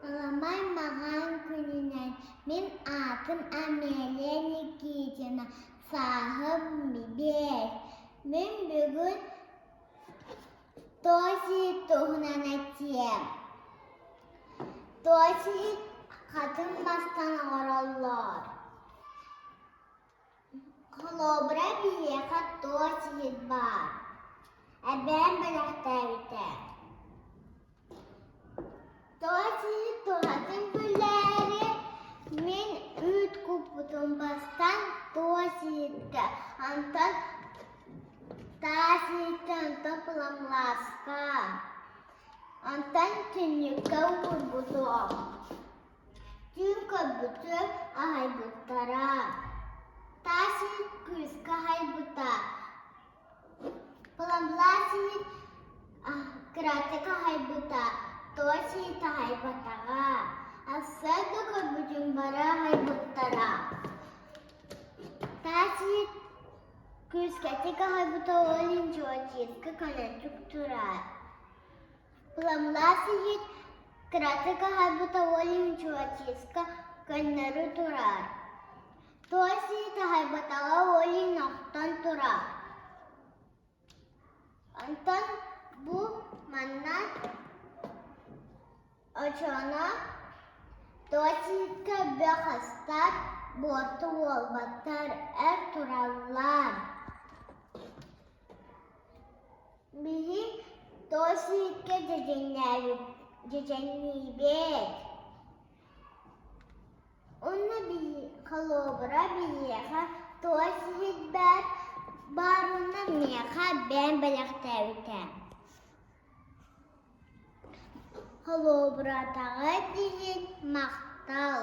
Аламай маҕан күнүнэн мин аатым Амелия Никитина, сааһым биэс. Мин бүгүн Тоси туһунан этиэм. Тоси хатыҥ мастан оҥороллор. Холобура, биһиэхэ туос иһит баар, эбээм бэлэхтээбитэ. Туос иһит туһатын билээри мин үүт куппутум бастаан туос иһиккэ, онтон таас иһиккэ, онтон пламлааска, онтон түннүккэ уурбутум. Түүн көрбүтүм, аһайбыттара. Таас иһит кыыска аһайбыта. Пламлаас иһит кыратык аһайбыта, туос иһит аһайбатаҕа. Сарсыарда көрбүтүм бары аһайбыттара. Таас иһит күүскэтик аһайбыта, ол иһин чуочиска көнөтүк турар. Пламлаас иһит кыратык аһарбыта ол иһин чуочиска көннөрү турар. Туос иһит аһарбатаҕа ол иһин охтон турар. Онтон бу манна очоно туос иһиккэ бөх астар, буорту буолбаттар, эр тураллар. Биһи туос иһиккэ дьэдьэнниибит. Уонна холобура биһиэхэ туос иһит баар, баар уонна миэхэ бэйэм бэлэхтээбитэ. Холобуратаҕа диэн махтал.